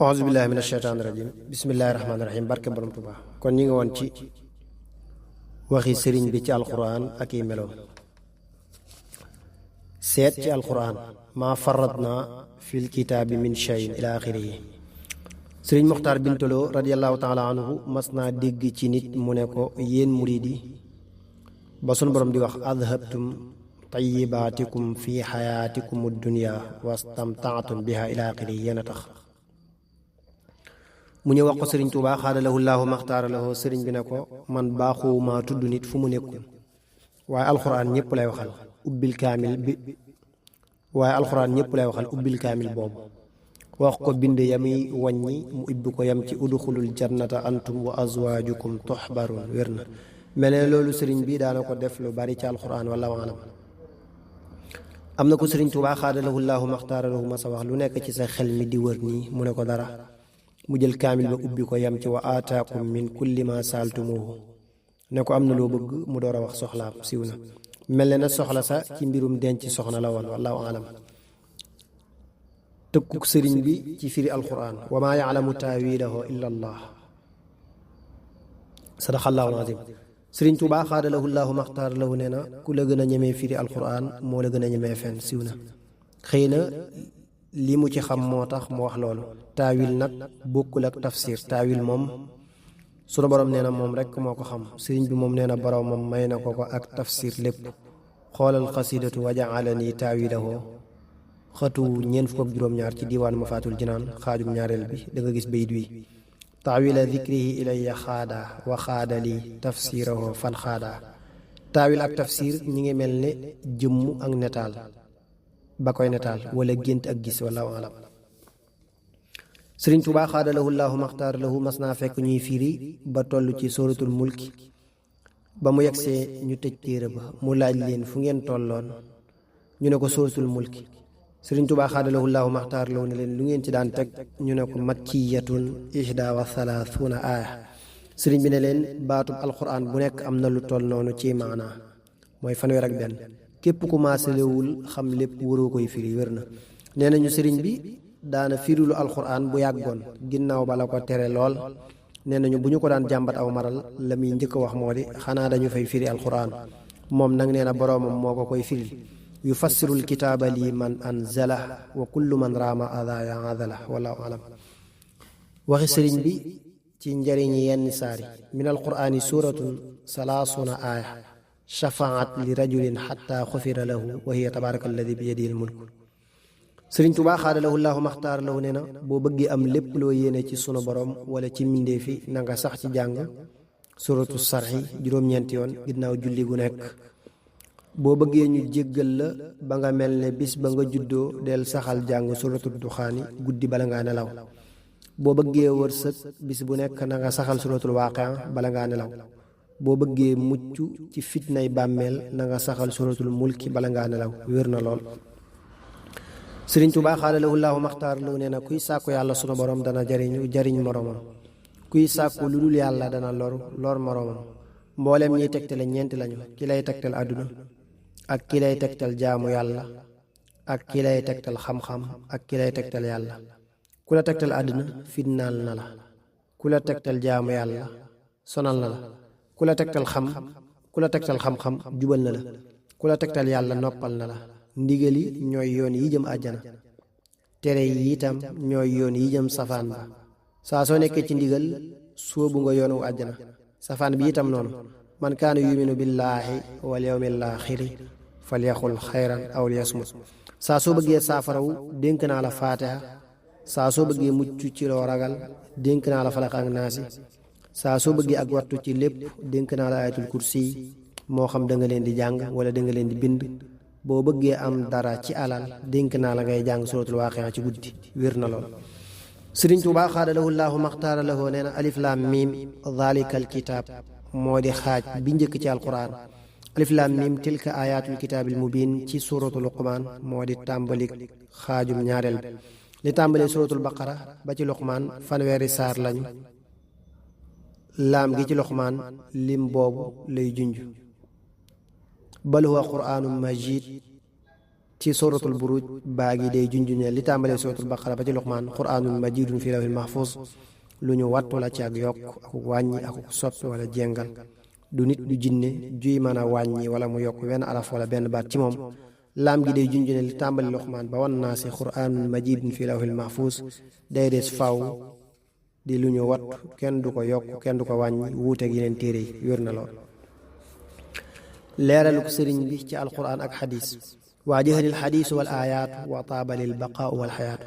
auzu billahi mina shaytaani rajim bismillahi rahmaani rahim barke borom Tuubaa kon ñi ngi woon ci waxi sëriñ bi ci alquran ak i meloom seet ci alquran maa faratna fil kitaabi min shayin ila axiri yi sëriñ Muxtaar Bintaloo radiallahu taala anhu mas naa dégg ci nit mu ne ko yéen murid yi ba sunu borom di wax adhabtum tayibaatikum fi xayaatikum dunya wastamtaatum biha ila axiri yi yéen a tax mu ñëw wax ko sëriñ Tuubaa xaadalahu llaahu maxtaara lahu sëriñ bi ne ko man baaxuwumaa tudd nit fu mu nekkul waaye alxuraan ñëpp lay waxal ubbil kaamil bi waaye alxuraan ñëpp lay waxal ubbil kaamil boobu wax ko bind yamuy wàññi mu ibbi ko yam ci udxulul jannata antum wa azwaajukum tuxbaroon wér na mel ne loolu sëriñ bi daana ko def lu bari ci alxuraan wallaahu alam am na ko sëriñ Tuubaa xaadalahu llaahu maxtaara lahu ma sa wax lu nekk ci sa xel mi di wër nii mu ne ko dara mu jël kaamil ba ubbi ko yam ci wa aataakum min kulli ma saaltumuhu ne ko am na loo bëgg mu door a wax soxlaam siw na mel ne na soxla sa ci mbirum denc soxna la woon wallaahu alam tëkkuk sëriñ bi ci firi alquran wa maa yaalamu taawilahu illa allah sadaqallaahu azim sëriñ Tuubaa xaadalahu llaahu maxtaar lahu nee na ku la gën a ñemee firi alquran moo la gën a ñemee fen siw na xëy na li mu ci xam moo tax mu wax loolu taawil nag bokkul ak tafsir taawil moom sunu borom nee na moom rekk moo ko xam sëriñ bi moom nee na boromam may na ko ak tafsir lépp xoolal xasidatu wa ja'alani taawilahu xatu ñeent fukk ak juróom-ñaar ci diiwaan Mafaatul Jinaan xaajum ñaareel bi da nga gis bayit wi taawila dikrihi ilayya xaada wa xaada li tafsirahu fan xaada taawil ak tafsir ñi ngi mel ne jëmm ak netaal ba koy netaal wala gént ak gis wallaahu alam sëriñ Tuubaa xaadalahu llaahu maxtaar lahu mas naa fekk ñuy firi ba toll ci suratul mulki ba mu yegsee ñu tëj téere ba mu laaj leen fu ngeen tolloon ñu ne ko suratul mulki sëriñ Tuubaa xaadalahu llaahu maxtaar lahu ne leen lu ngeen ci daan teg ñu ne ko makkiyatun ihda wa thalaathuuna aaya sëriñ bi ne leen baatub alquran bu nekk am na lu toll noonu ci maanaa mooy fanweer ak benn képp ku maasalewul xam lépp waroo koy firi wér na nee nañu sëriñ bi daana firilu alxuraan bu yàggoon ginnaaw ba la ko tere lool nee nañu bu ñu ko daan jàmbat aw maral la muy njëkk a wax moo di xanaa dañu fay firi alxuraan moom nag nee na boroomam moo ko koy firil yufassirul kitaaba lii man anzala wa kullu man raama adaya adala wallahu alam waxi sëriñ bi ci njariñi yenn saari min alquraani suratun salaasuna aaya shafaat li rajulin xatta xufira lahu wa hiya tabaraka alladi bi yadihi almulk sëriñ Tuubaa xaadalahu llaahu maxtaar lahu nee na boo bëggee am lépp loo yéene ci sunu borom wala ci mbindéefi na nga sax ci jàng suratu sarxi juróom-ñeenti yoon ginnaaw julli gu nekk boo bëggee ñu jéggal la ba nga mel ne bis ba nga juddoo del saxal jàng suratu duxaani guddi bala ngaa nelaw boo bëggee wërsëg bis bu nekk na nga saxal suratul waaqia bala ngaa nelaw boo bëggee mucc ci fitnay bàmmeel na nga saxal suratul mulki bala ngaa nelaw wér na lool sëriñ Tuubaa xaadalahu llaahu maxtaar lahu nee na kuy sàkku yàlla sunu borom dana jariñ moroomam kuy sàkku lu dul yàlla dana lor moroomam mbooleem ñiy tegtale ñeenti lañu ki lay tegtal àdduna ak ki lay tegtal jaamu yàlla ak ki lay tegtal xam-xam ak ki lay tegtal yàlla ku la tegtal àdduna fitnaal na la ku la tegtal jaamu yàlla sonal na la ku la tegtal xam-xam jubal na la ku la tegtal yàlla noppal na la ndigali ñooy yoon yi jëm àjjana tere yi itam ñooy yoon yi jëm safaan ba saa soo nekkee ci ndigal sóobu nga yoonu àjjana safaan bi itam noonu man kaana yuminu billaahi wal yawmil aaxiri falyaxul xayran aw liyasmut saa soo bëggee saafarawu dénk naa la faatiha saa soo bëggee mucc ci loo ragal dénk naa la falaq ak naasi saa soo bëggee ak wattu ci lépp dénk naa la ayatul kursi moo xam da nga leen di jàng wala da nga leen di bind boo bëggee am dara ci alal dénk naa la ngay jàng suratul waaqia ci guddi wér na lool sëriñ Tuubaa xaadalahu llaahu maxtaara lahu nee na alif laam miim daalikal kitaab moo di xaaj bi njëkk ci alquran alif laam miim tilka ayatul kitaabil mubiin ci suratul luqmaan moo di tàmbalik xaajum ñaareel bi li tàmbalee suratul baqara ba ci luqmaan fanweeri saar lañu laam gi ci luqmaan lim boobu lay junj bal huwa quraanun majiid ci suratul buruj baa gi day junjune li tàmbalee suratul baqara ba ci luqmaan quraanun majidun fi lawhil mahfuz lu ñu wattu la ci ak yokk ak wàññi ak soppi wala jengal du nit du jinne juy mën a wàññi wala mu yokk wenn araf wala benn baat ci moom laam gi day junjune li tàmbali luqmaan ba wan naa si quraanun majidun fi lawhil mahfuz day des faw di lu ñu wattu kenn du ko yokk kenn du ko wàññi wuuteeg yeneen téere yi wér na lool leeraluk sëriñ bi ci alquran ak xadis waa jëhalil xadiisu wal aayaatu wa taabalil baqaau wal xayaatu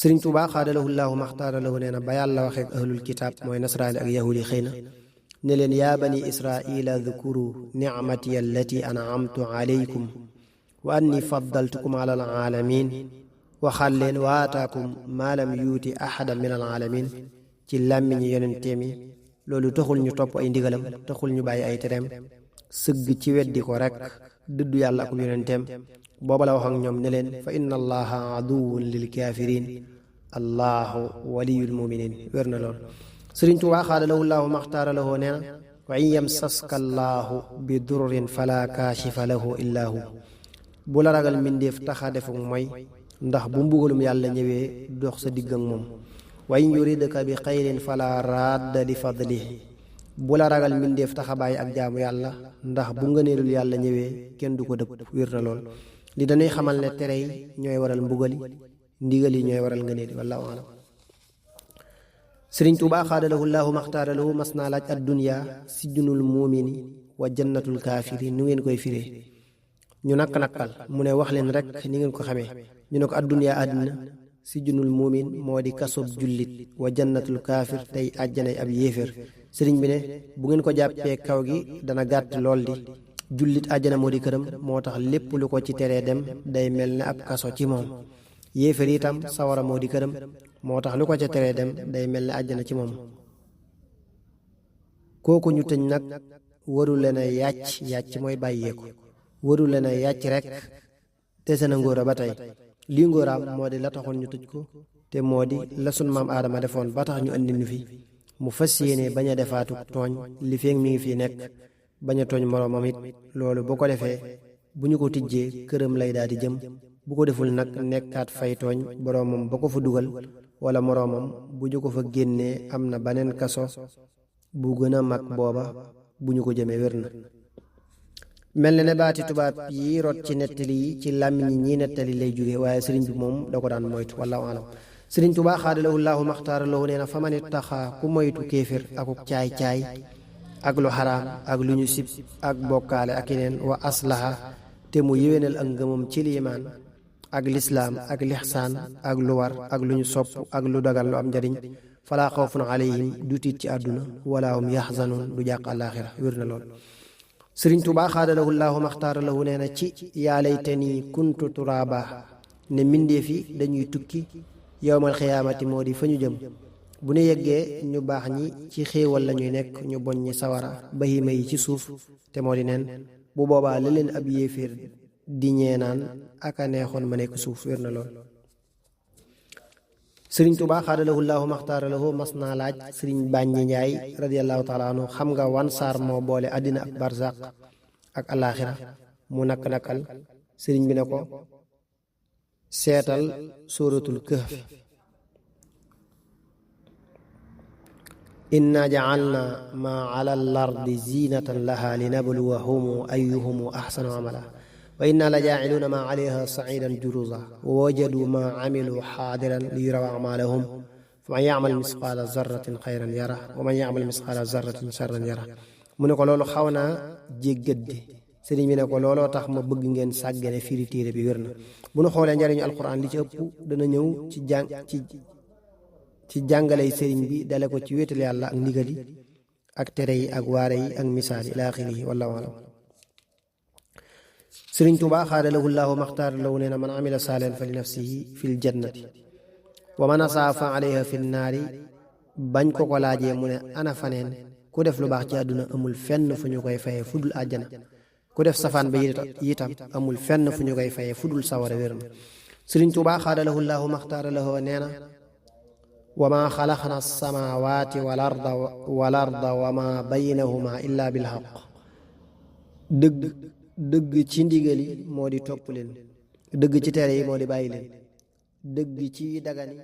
sëriñ Tuubaa xaadalahu llaahu maxtaara lahu nee na ba yàlla waxeek ahlul kitaab mooy nasraani ak yahudi xëy na ne leen yaa bani israila dukuru nicmati allati anamtu alaykum wa anni faddaltukum ala alaalamin waxal leen wa aataakum maa lam yuuti axada min alaalamin ci làmmiñi yonenteem yi loolu taxul ñu topp ay ndigalam taxul ñu bàyyi ay tereem sëgg ci weddi ko rek dëddu yàlla ak yonenteem booba la wax ak ñoom ne leen fa inna allaha aduwun lil kafirin allahu waliyul muminin wér na lool sëriñ Tuubaa xaada lahu llaahu maxtaara lahu nee na wa in yamsaska allaahu bi durrin fala kaashifa lahu illaa hu bu la ragal mbindéef taxa defuk mooy ndax bu mbugalum yàlla ñëwee dox sa digg ak moom wa in yuridka bi xayrin fala radda li fadlihi bu la ragal mbindéef taxa bàyyi ak jaamu yàlla ndax bu ngëneelul yàlla ñëwee kenn du ko dëpp wér na lool li dañuy xamal ne tere yi ñooy waral mbugali ndigal yi ñooy waral ngëneel wallaahu alam sëriñ Tuubaa xaadalahu llaahu maxtaara lahu mas naa laaj addunya sijnul muumini wa jannatul kaafiri nu ngeen koy firee ñu nakk-nakkal mu ne wax leen rek ni ngeen ko xamee ñu ne ko addunyaa àddina sijnul muumin moo di kasob jullit wa jannatul kaafir tey àjjanay ab yéeféer sëriñ bi ne bu ngeen ko jàppee kaw gi dana gàtt lool di jullit àjjana moo di këram moo tax lépp lu ko ci teree dem day mel ne ab kaso ci moom yéeféer itam sawara moo di këram moo tax lu ko ca teree dem day mel ne àjjana ci moom kooku ñu tëj nag waru leen a yàcc mooy bàyyeeku waru leen a yàcc rek dese na ngóora ba tey lii ngóoraam moo di la taxoon ñu tëj ko te moo di la sun maam aadama defoon ba tax ñu andi ñu fi mu fas yéene bañ a defaatu tooñ li feeg mi ngi fi nekk bañ a tooñ moroomam it loolu bu ko defee bu ñu ko tijjee këram lay daal di jëm bu ko deful nag nekkaat fay tooñ boroomam ba ko fa dugal wala moroomam bu ñu ko fa génnee am na baneen kaso bu gën a mag booba bu ñu ko jëmee wér na mel na ne baati tubaab yi rot ci nettali yi ci làmmiñ ñi nettali lay jóge waaye sëriñ bi moom da ko daan moytu wallaahu alam sëriñ Tuubaa xaadalahu llaahu maxtaara lahu nee na fa man ittaxaa ku moytu kéefér akuk caay-caay ak lu xaraam ak lu ñu sib ak bokkaale ak yeneen wa aslaha te mu yéwénal ak ngëmam ci liimaan ak lislaam ak lixsaan ak lu war ak lu ñu sopp ak lu dagal lu am njariñ falaa xawfun alayhim du tiit ci àdduna wala hum yaxzanoon du jàq àllaaxira wér na lool sëriñ Tuubaa xaadalahu llaahu maxtaara lahu nee na ci yaa laytanii kuntu turaaba ne mbindeef yi dañuy tukki yowmal xiyaamati moo di fa ñu jëm bu ñu yeggee ñu baax ñi ci xéewal la ñuy nekk ñu boñ ñi sawara bahima yi ci suuf te moo di neen bu boobaa la leen ab yéeféer di ñeenaan aka neexoon ma nekk suuf wér na lool sëriñ Tuubaa xaadalahu llaahu maxtaara lahu mas naa laaj sëriñ Bàññi Njaay radiyallaahu taala anhu xam nga wan saar moo boole àddina ak barzaq ak alaaxira mu nakk-nakkal sëriñ bi ne ko seetal suratul kahf inna ja'alna ma ala al-ardi zinatan laha linabluwahum ayyuhum ahsanu amala wa inna la jaaciluuna ma alayha sacidan juruza wa wajadu ma camilu xaadiran li yuraw acmaalahum fa man yacmal misqaala zarratin xayran yara wa man yacmal misqaala zarratin charran yara mu ne ko loolu xaw naa jéggaddi sëriñ bi ne ko looloo tax ma bëgg ngeen sàggane firi téere bi wér na bu nu xoolee njariñu alquran li ci ëpp dana ñëw ci jàngaley sëriñ bi dale ko ci wéetal yàlla ak ndigal yi ak tere yi ak waare yi ak misaal yi ila axirihi wallahu alam sëriñ Tuubaa xaadalahu llaahu maxtaara lahu nee na man amila saalihan fa li nafsihi fil jannati wa man asaa fa alayha fi naari bañ ko ko laajee mu ne ana faneen ku def lu baax ci àdduna amul fenn fu ñu koy fayee fudul àjjana ku def safaan ba itam amul fenn fu ñu koy fayee fudul sawara wér na sëriñ Tuubaa xaadalahu llaahu maxtaara lahu nee na wa maa xalaqna samaawaati wal arda wa maa baynahuma illa bil haqq dëgg ci ndigali moo di topp leen dëgg ci tere yi moo di bàyyi leen dëgg ci dagani